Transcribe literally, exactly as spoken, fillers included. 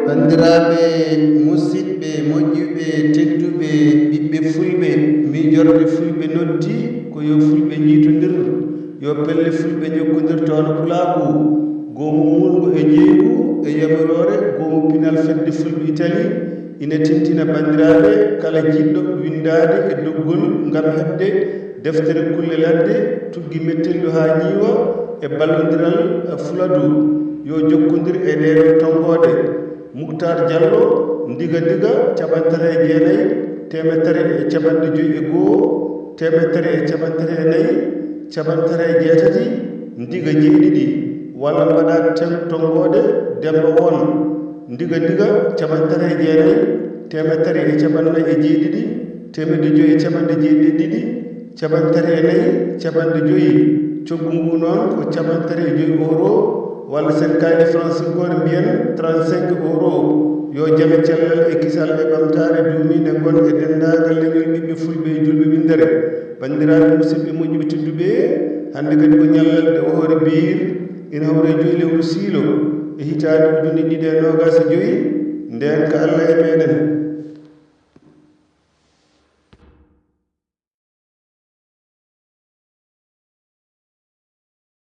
Banndiraaɓe, musidɓe, moƴƴuɓe, tedduɓe, ɓiɓɓe fulɓe, miijorde fulɓe noddi ko yo fulɓe njiitondir, yo pelle fulɓe njokkondir tawno pulaagu, goomu muulngu e njeeygu e yamiroore, goomu pinal fedde fulɓe Itali ina tintina banndiraaɓe kala jiɗɗo winndaade e doggol ngam heɓde deftere kulle ladde, tuggi mettelɗo haa ñiiwa e ballondiral fuladu, yo jokkondir e ɗeeɗoo tonngooɗe. Muktar Jallo, Ndiga Ndiga, capanɗe tati e jeenayi, teemedere e capanɗe joyi e goo, teemedere e capanɗe tati e nayi, capanɗe tati e jeetati, Ndiga jeeɗiɗi, walla mbaɗa tem tonngooɗe Demba Won, Ndiga Ndiga, capanɗe tati e jeenayi, teemedere e capanɗe nayi e jeeɗiɗi, teemedde joyi e capanɗe jeeɗiɗi e ɗiɗi, capanɗe tati e nayi, capanɗe joyi. Coggu ngu noon ko capanɗe tati e joyi euro, walla sen kaydi franc sinkoore mbiyen trente-cinq euro. Yo jam e cellal e kisal e ɓamtaare duumiinde ngon e denndaangal leñol ɓiɓɓe fulɓe e julɓe winndere. Banndiraaɓe, musidɓe, moƴƴuɓe tedduɓe, hannde kadi ko ñallal nde hoore biir ina hawra e joyi lewru siilo e hitaande ujunere ɗiɗi e noogaas e joyi, ndeen ka Allah e meɗen.